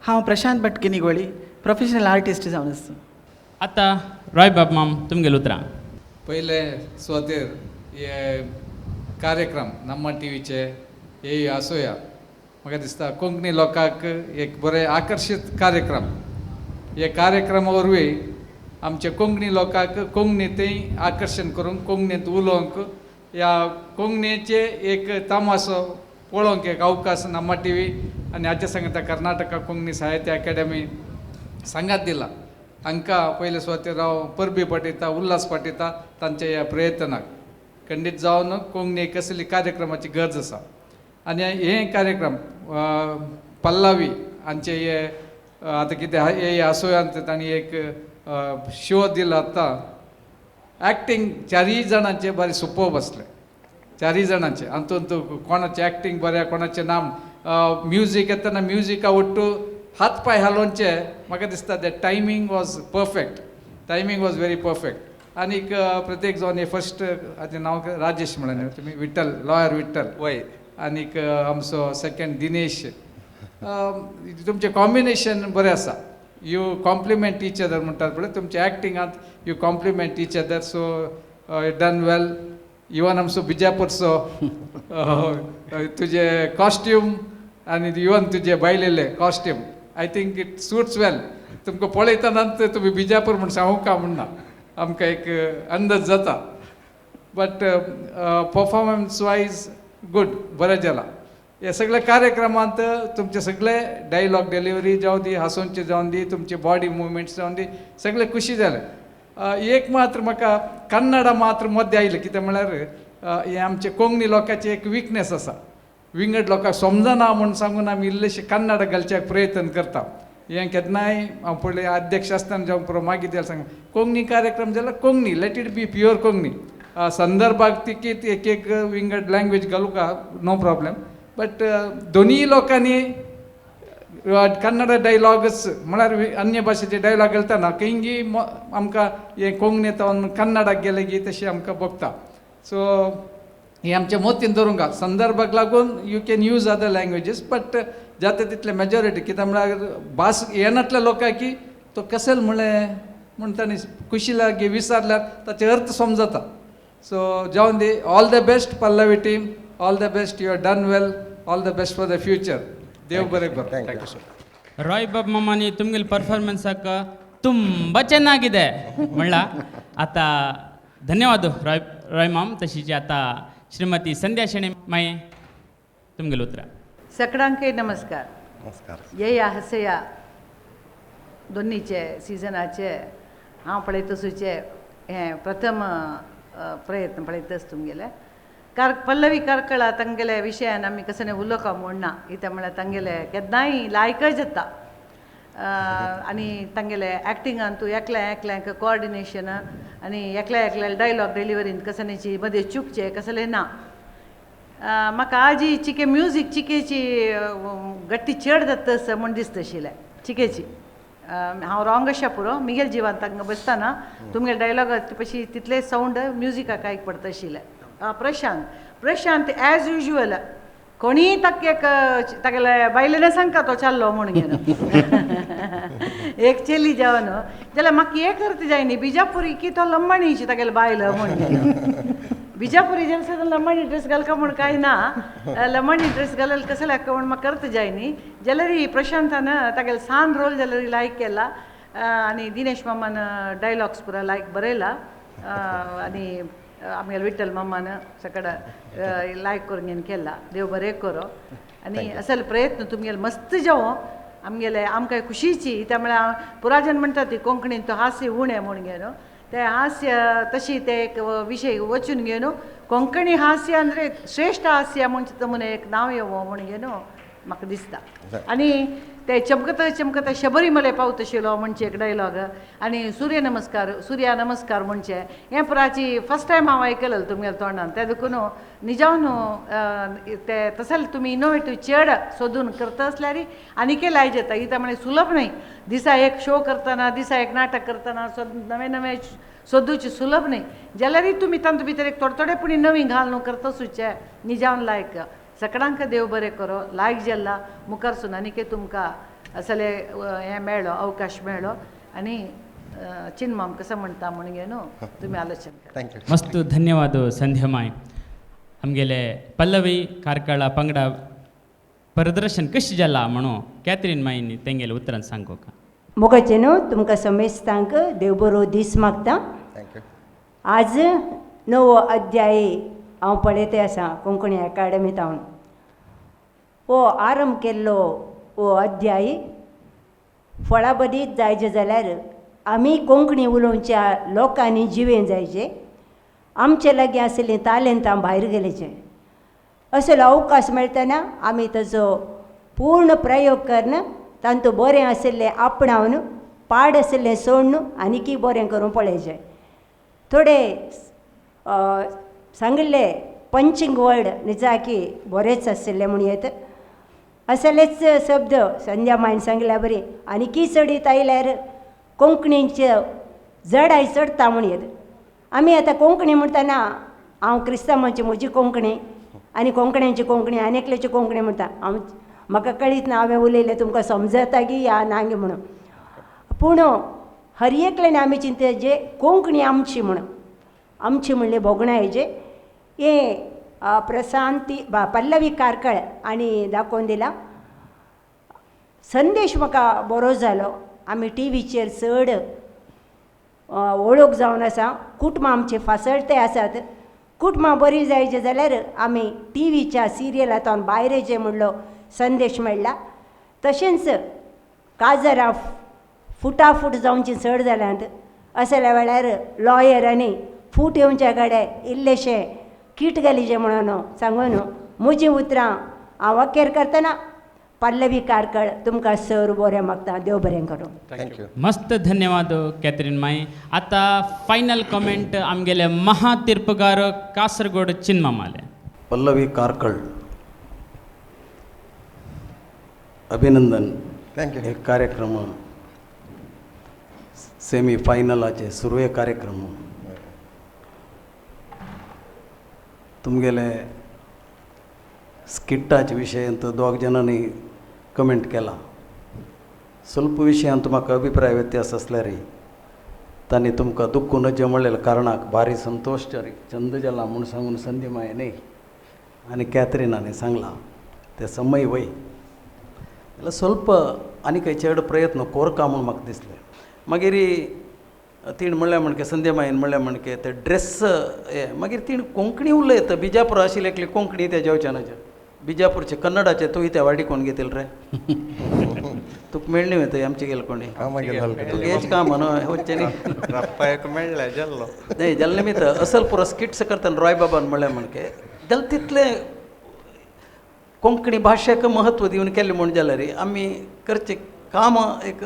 हांव प्रशांत भटके निगोळी प्रोफेशनल आर्टिस्ट जावन आसा. आतां रॉय बाब माम तुमगेल उतरां. पयले सुवातेर हे कार्यक्रम नम्मा टीव्हीचे हे आसोया म्हाका दिसता कोंकणी लोकांक एक बरें आकर्शीत कार्यक्रम. हे कार्यक्रमा वरवीं आमच्या कोंकणी लोकांक कोंकणींतय आकर्शण करूंक कोंकणींत उलोवंक ह्या कोंकणीचे एक तमासो पळोवंक एक अवकाश नम्मा टीव्ही आनी हाच्या सांगता कर्नाटका कोंकणी साहित्य अकाडेमी सांगात दिला. हांकां पयले सुवातेर हांव परबी पाठयता उल्हास पाठयता तांच्या ह्या प्रयत्नाक खंडीत जावन कोंकणी कसली कार्यक्रमाची गरज आसा. आनी हे कार्यक्रम पल्लवी हांचे हे आतां कितें हे आसोयांत तांणी एक शो दिला आतां एक्टींग चारूय जाणांचें बरें सुपोब आसलें चारूय जाणांचें हातूंत कोणाचें एक्टींग बरें कोणाचें नाम म्युजीक येतना म्युजिका ಒಟ್ಟು हात पांय हालोवचे म्हाका दिसता that timing was perfect timing was very perfect. आनीक प्रत्येक जावन हे फर्स्ट हाचें नांव राजेश म्हणलें तुमी विठ्ठल लॉयर विठ्ठल वय आनीक आमचो सेकंड दिनेश तुमचें कॉम्बिनेशन बरें आसा. You compliment each other म्हणटात पळय तुमच्या एक्टिंगांत you compliment each other so done well. Even आमचो बिजापूरचो तुजें कॉस्ट्यूम आनी इवन तुजे बायलेले costume I think it suits well. तुमकां पळयतना तुमी बिजापूर म्हूण सांगू का म्हणना आमकां एक अंदाज जाता. बट परफॉर्मन्स वायज गुड बरें जाला. हे सगळे कार्यक्रमांत तुमचे सगळे डायलॉग डिलिव्हरी जावं दी हांसोवचे जावन दी तुमचे बॉडी मुवमेंट्स जावन दी सगळे खुशी जाले. एक मात्र म्हाका कन्नडा मात्र मद्दे आयलें कितें म्हळ्यार हें आमचे कोंकणी लोकांची एक विकनेस आसा. विंगड लोकांक समजना म्हूण सांगून आमी इल्लेशे कन्नड घालच्याक प्रयत्न करता. हें केन्नाय हांव पळय अध्यक्ष आसतना जावंक पुरो मागीर तें सांग कोंकणी कार्यक्रम जाल्यार Konkani, let it be pure Konkani. संदर्भाक तिकीत एक एक विंगड लँग्वेज घालूंक नो प्रॉब्लेम, बट दोनीय लोकांनी कन्नड डायलॉगस म्हळ्यार अन्य भाशेचे डायलॉग घालतना खंयगी आमकां हें कोंकणी तावन कन्नडाक गेले की तशें आमकां भोगता. सो हें आमच्या मोतीन दवरूंक संदर्भाक लागून you can use other languages, but जाता तितले मेजॉरिटी कित्याक म्हळ्यार भास येनातल्या लोकांक तो कसेल म्हळें म्हूण तांणी खुशी लागीं विचारल्यार ताचे अर्थ समजता. सो जावन दी, all the best Pallavi team, all the best, you are done well, all the best for the future. देव बरें करूं. Thank you sir. Roy Bob ಮಾಮಾನಿ ತುಮ್ಗಿಲ್ ಪರ್ಫಾರ್ಮೆನ್ಸಾಕ ತುಂಬ ಚೆನ್ನಾಗಿದೆ म्हणला. आता धन्यवाद रॉय रॉय माम. तशीच आता श्रीमती संध्या शेणे माई तुमगेल उतरा. सकडांके नमस्कार. नमस्कार. येया हसया दोन्हीचे सिजनाचे हांव पळयतसूचे हें प्रथम प्रयत्न पळयतच तुमगेले कार पल्लवी कार्कळा तांगेले विशयान आमी कसने उलोवका म्हूण ना, कित्याक म्हळ्यार तांगेले केन्नाय लायकय जाता आनी तांगेले एक्टिंगान तूं एकल्या एकल्यांक कोऑर्डिनेशन आनी एकल्या एकल्या डायलॉग डिलिवरीन कसनेची मदें चुकचें कसलें ना. म्हाका आजी चिके म्युजीक चिकेची गट्टी चड जाता तस म्हूण दिसता आशिल्लें चिकेची. हांव रॉंग अशें पुरो मिगेल जिवान तांकां बसतना तुमगेले डायलॉग पशी तितले सावंड म्युजिकाक आयक पडटा आशिल्लें. प्रशांत प्रशांत एज युज्युअल कोणीय ताका एक तागेले बायलेन सांगता तो चाललो म्हूण घेवन एक चेली जावन जाल्यार म्हाका एक अर्थ जायनी बिजापुरी की तो लंबाणीची तागेले बायल म्हूण घेवन बिजापुरी जाल्यार लंबाणी ड्रेस घालका म्हूण कांय ना, लंबाणी ड्रेस घालल कसले हाका म्हूण म्हाका अर्थ जायनी. जाल्यार प्रशांतान तागेले सान रोल जाल्यार लायक केला आनी दिनेश मामान डायलॉग्स पुरा लायक बरयला आनी आमगेले विठ्ठल मामान सकड लायक करून घेवन केला. देव बरें करो आनी असल प्रयत्न तुमगेले मस्त जावं आमगेले आमकां खुशीची. त्या म्हळ्यार पुराजन म्हणटा ती कोंकणीन तो हास्य उणें म्हूण घेवन ते हास्य तशी ते एक विशय वचून घेवन कोंकणी हास्य ಅಂದ್ರೆ श्रेष्ठ हास्य म्हणचे म्हूण एक नांव येवं म्हूण घेवन म्हाका दिसता. आनी ते चमकता चमकता शबरीमले पावतशिलो म्हणचे एक डायलॉग आनी सूर्य नमस्कार सूर्या नमस्कार म्हणचे हें पुराची फर्स्ट टायम हांव आयकलें तुमगेल्या तोंडान. ते देखून निजावन ते तशें तुमी इनोवेटीव चड सोदून करता आसल्यार आनीकय लायक जाता. कित्याक म्हळ्यार सुलभ न्हय, दिसा एक शो करतना दिसा एक नाटक करतना नवें नवें सोदूचे सुलभ न्हय, जाल्यारय तुमी तातूंत भितर एक थोडे थोडे पुणी नवीं घालून करता सुचे निजावन लायक. सकडांक देव बरें करो लायक जाल्ला मुखार सून आनीकय तुमकां असले हें मेळ्ळो अवकाश मेळ्ळो आनी चिन्माम कसो म्हणटा म्हूण घेवन तुमी आलोचन करा. Thank you. मस्त धन्यवाद संध्या माय. आमगेले पल्लवी कार्कळा पंगडा प्रदर्शन कशें जाला म्हणून कॅथरीन माईन तेंगेले उतरान सांगोका. मोगाचे न्हू तुमकां समेस्तांक देव बरो दीस मागता. Thank you. आज नवो अध्याय हांव पळयते आसा कोंकणी एकाडमींत हांव हो आरंभ केल्लो हो अध्याय फळाबदीत जायचे जाल्यार आमी कोंकणी उलोवच्या लोकांनी जिवें जायचे, आमचे लागीं आशिल्लीं तालेंतां भायर गेलेचे. असलो अवकाश मेळटना आमी ताचो पूर्ण प्रयोग करून तांतूं बरें आशिल्लें आपणावन पाड आशिल्लें सोडून आनीकय बरें करूंक पळयचें. थोडे सांगिल्ले पंचींग वर्ड निजाकी बरेच आशिल्ले म्हूण येत असलेच शब्द संध्या मायन सांगिल्ल्या बरी आनीकय चडीत आयल्यार कोंकणीचे जडाय चडता म्हूण येत. आमी आतां कोंकणी म्हणटना हांव क्रिस्तांवांची म्हजी कोंकणी आनी कोंकण्यांची कोंकणी आनी एकल्याची कोंकणी म्हणटा. हांव म्हाका कळीत ना हांवें उलयलें तुमकां समजता की या ना गी म्हणून, पूण हर एकल्यान आमी चिंतता जे कोंकणी आमची म्हणून आमची म्हणले भोगणां हेजे हें प्रशांती पल्लवी कार्कळ आनी दाखोवन दिला. संदेश म्हाका बरो जालो. आमी टी व्हीचेर चड वळख जावन आसा, कुटुंबां आमचीं फासळते आसात. कुटुंबां बरीं जायचीं जाल्यार आमी टी व्हीच्या सिरियलांतल्यान भायर येचें म्हणलो संदेश मेळ्ळा. तशेंच काजरां फुटाफूट जावचीं चड जाल्यांत. असल्या वेळार लॉयरांनी फूट येवच्या कडेन इल्लेशें कीट घालीचें म्हणून सांगून म्हजीं उतरां हांव अखेर करतना पल्लवी कार्कळ तुमकां सर बरें मागता. देव बरें करूं. Thank you. मस्त धन्यवाद कॅथरीन माई. आतां फायनल कमेंट आमगेले महातीर्पकार कासरगोड चिन्मामाले. पल्लवी कार्कळ अभिनंदन. Thank you. हे कार्यक्रम सेमी फायनलाचे सुरवे कार्यक्रम तुमगेले स्किट्टाचे विशयांत दोग जाणांनी कमेंट केला. स्वल्प विशयांत म्हाका अभिप्राय व्यत्यास आसल्यार तांणी तुमकां दुख्ख नजे म्हणलेल्या कारणाक भारी संतोश चंद जाला म्हूण सांगून संदी माय न्ही आनी कॅथरिनांनी सांगलां तें समय वय जाल्यार स्वल्प आनी खंय चड प्रयत्न कोरका म्हूण म्हाका दिसलें. मागीर तीण म्हणलें म्हणके संध्या मायन म्हणलें म्हणके ते ड्रेस हे मागीर तीण कोंकणी उलयता. बिजापूर आशिल्ली एकली कोंकणी त्या जेवच्यानाचेर बिजापूरचे कन्नडाचे तूं त्या वाडी कोण घेतील रे तुका मेळ्ळी न्ही थंय आमचे गेले कोणी तुका हेच काम न्हय वचचें न्ही मेळ्ळें जाल्लो न्ही जाल्लें निमित्त असल पुरो स्किट्स करतना रॉय बाबान म्हणलें म्हणके जाल्यार तितलें कोंकणी भाशेक म्हत्व दिवन केलें म्हूण जाल्यार आमी करचें काम एक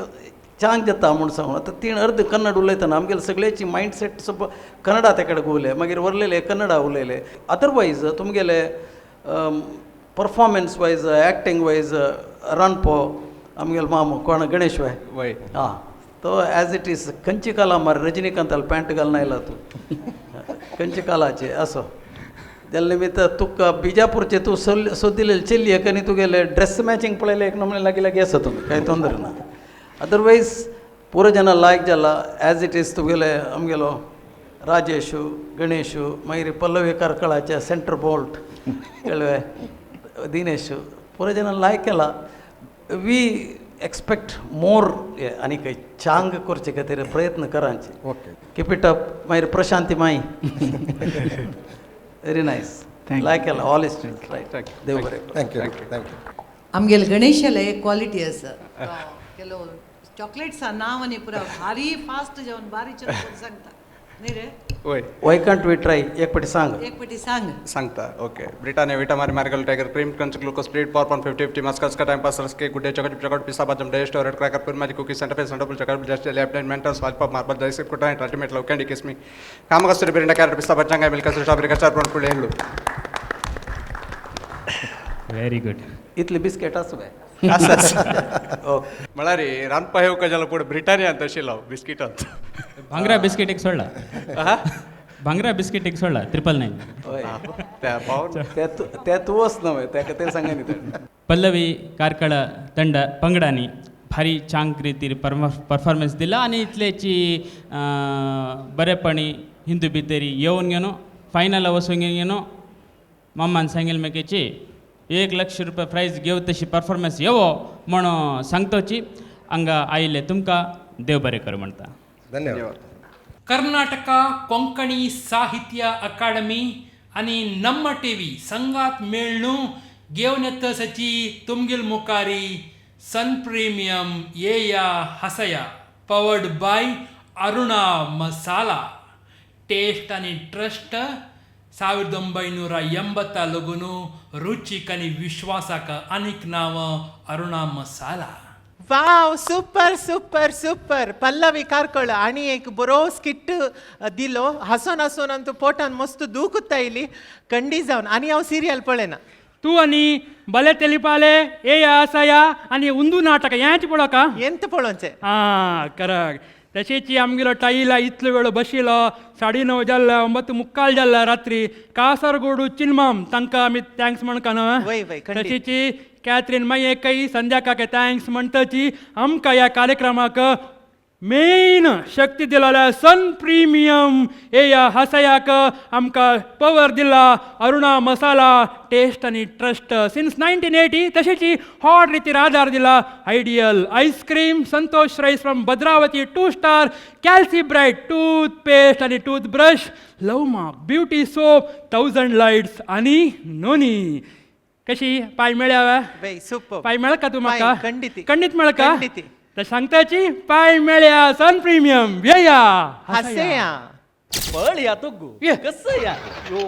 चांग जाता म्हूण सांगून. आतां तीण अर्द कन्नड उलयतना आमगेले सगळ्याची मायंडसेट सब कन्नडा ते कडेन उलय मागीर वरलेले कन्नडा उलयले. अदरवायज तुमगेले परफॉर्मन्स वायज एक्टींग वायज रानपो आमगेलो मामो कोण गणेश वाय आं तो एज it is खंयची काला मार रजनीकांताल पॅन्ट घालून आयला तूं खंयचे कालाचे असो जाल्यार निमित्त तुका बिजापूरचे तूं सोदिल्ले चेल्ली एक आनी तुगेले ड्रेस मॅचिंग पळयलें एक नमुने लागीं लागीं आसा तुमी कांय तोंदर ना. अदरवायज पुरो जाणां लायक जाला एज it is तुगेले आमगेलो राजेशू गणेशू मागीर पल्लवी कार्कळाचे सेंटर बोल्ट कळ्ळें दिनेशू पुरो जाणां लायक केला. वी एक्सपेक्ट मोर आनी खंय चांग करचे खातीर प्रयत्न करांचे. Okay keep it up. मागीर प्रशांती माई व्हेरी नायस लायक केला ऑल is right. देव बरें. Thank you thank you. आमगेले गणेशाले एक क्वालिटी आसा ಕೆಲವು ಚಾಕ್ಲೇಟ್ಸ್ नांव आनी पुरा भारी फास्ट जावन भारी चल सांगता न्ही रे. Why can't we try? एक पटी सांग. एक पटी सांग. सांगता. Okay. Britannia Vita Marie Marigold Tiger cream crunch glucose split popcorn 50 50 मस्कस का टाइम पास रस्के गुड डे चॉकलेट चॉकलेट पिस्ता बादाम डे स्टोर क्रैकर पुर magic cookies centre face centre chocolate just left Mentos lollipop marble जैसे कुटा अल्टीमेट लव कैंडी किसमी कामकस्तूरी बिरिंडा कैरेट पिस्ता बच्चंगा मिल्क स्ट्रॉबेरी कस्टर्ड ब्राउन फुल हेलू. Very good. इतली बिस्केट आसा बाय. म्हळ्यार रांदपा येवका जाल्यार पूण ब्रिटानियांत तशी लाव बिस्किटांत भांगरा बिस्कीट एक सोडला. भांगरा बिस्कीट एक सोडला 999. ते तूंच न्हय ताका तें सांगनी. पल्लवी कार्कळ ತಂಡ पंगडांनी भारी चांग रितीर परफॉर्मन्स दिला आनी इतल्याची बरेपणी हिंदू भितरी येवन घेवन फायनल वचून घेवन मामान सांगेल मेकेची 1 लाख रुपया प्रायज घेव तशी परफॉर्मन्स येवो म्हण सांगतोची हांगा आयिल्ले तुमकां देव बरें कर म्हणटा. धन्यवाद. कर्नाटक कोंकणी साहित्य अकादमी आनी नम्म टीव्ही संगात मेळ्ळू घेवन येता सची तुमगेल मुखारी सन प्रीमियम येया हसया powered by Aruna masala taste आनी ट्रस्ट 1980 लगून रुचीक आनी विश्वासाक आनीक नांव Aruna masala. Wow, super super super. Pallavi Karkala आनी एक बरो स्किट दिलो. हांसोन हांसोन आनी तूं पोटान मस्त दूख आयली कंडी जावन आनी हांव सिरियल पळयना. तूं आनी बले तेलिपाले ए आसया आनी उंदू नाटक हेंच पळोवका ಎಂತ पळोवचें. आं करेक्ट. तशेंच आमगेलो टायला इतलो वेळ बशिलो 9:30 जाल्ले 9:45 जाल्ले रात्री कासरगोडू चिन्माम तांकां आमी thanks म्हणका न्हय. तशीच कॅथरीन मायेकय संध्या काके thanks म्हणटची आमकां ह्या कार्यक्रमाक मेन शक्ती दिलेल्या सन प्रीमियम हे हसयाक आमकां पवर दिला अरुणा मसाला टेस्ट आनी ट्रस्ट सिन्स 1980. तशेंच हॉट रितीर आदार दिला ideal ice cream Santosh rice from Bhadravati 2 star Calci Bright toothpaste आनी toothbrush love mark beauty soap 1000 lights आनी नोनी. कशी पाय मेळ्या? पाय मेळ का तूं म्हाका? खंडीत मेळ का? तर सांगताची पाय मेळ्या सन प्रीमियम येया हसया. पळ या तुगू कसं या यो.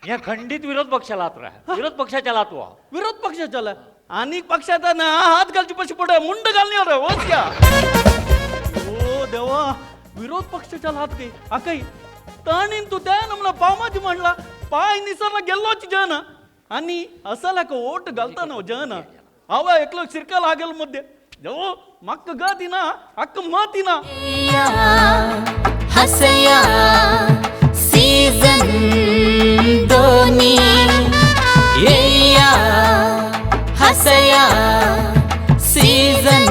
हे खंडीत विरोध पक्षाला हात रे, विरोध पक्षाच्या लात वा. विरोध पक्षाच्या आणि पक्षाचा ना हात घालची पशी पडे मुंड घालणी रे वच क्या. ओ देवा, विरोध पक्षाच्या लात काही आकई ताणीन तू त्या नमला पामाची म्हणला पाय निसरला गेल्लोच जन आणि असाला का ओट घालता ना जन आवा एकलो शिरका लागेल मध्ये देवो मक्क गती ना अक्क मती ना. हसया सीझन दोन्ही येया हसया सीझन.